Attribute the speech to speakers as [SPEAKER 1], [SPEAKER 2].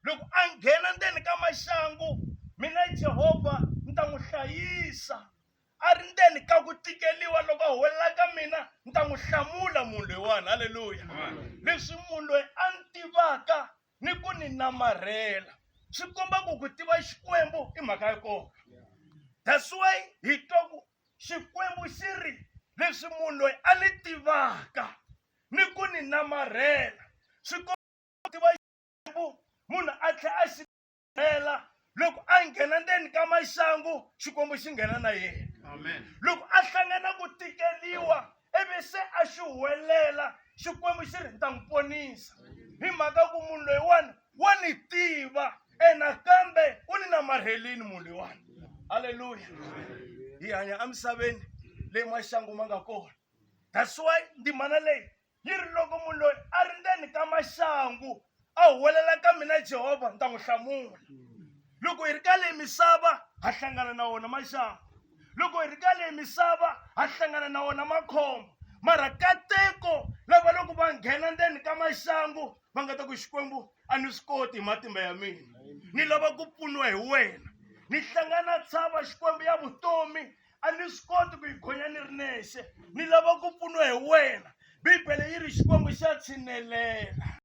[SPEAKER 1] Loko a nghena ndzeni ka maxangu, mina Jehovha ni ta n'wi hlayisa. A ri ndzeni ka ku tikeliwa, loko a huwelela ka mina, ni ta n'wi hlamula munhu loyiwani. Halleluya! Leswi munhu loyi a ni tivaka ni ku ni namarhela, swi komba ku ku tiva Xikwembu i mhaka ya nkoka. That's why hi twa ku Xikwembu xi ri leswi munhu loyi a ni tivaka ni ku ni namarhela, swi komba ku tiva Xikwembu munhu a tlhela a xi hela loko a nghena ndzeni ka maxangu Xikwembu xi nghena na yena.
[SPEAKER 2] Amen.
[SPEAKER 1] Loko a hlangana ku tikeliwa ivi se a xi huwelela, Xikwembu xi ri ni ta n'wi ponisa hi mhaka ku munhu loyiwani wa ni tiva e nakambe u ni namarhelini munhu loyiwani. Halleluya! Hi hanya emisaveni leyi maxangu ma nga kona. That's why ndzimana leyi yi ri loko munhu loyi a ri ndzeni ka maxangu a huwelela ka mina Jehovha ni ta n'wi hlamula. Loko hi ri ka leyi misava ha hlangana na wona maxangu, loko hi ri ka leyi misava ha hlangana na wona makhombo, mara kateko lava loko va nghena ndzeni ka maxangu va nga ta ku Xikwembu a ni swi koti hi matimba ya mina, ni lava ku pfuniwa hi wena, ni hlangana tshava Xikwembu ya vutomi a ni swi koti ku yi gonya ni ri nexe, ni lava ku pfuniwa hi wena. Bibele yi ri Xikwembu xa tshinelela.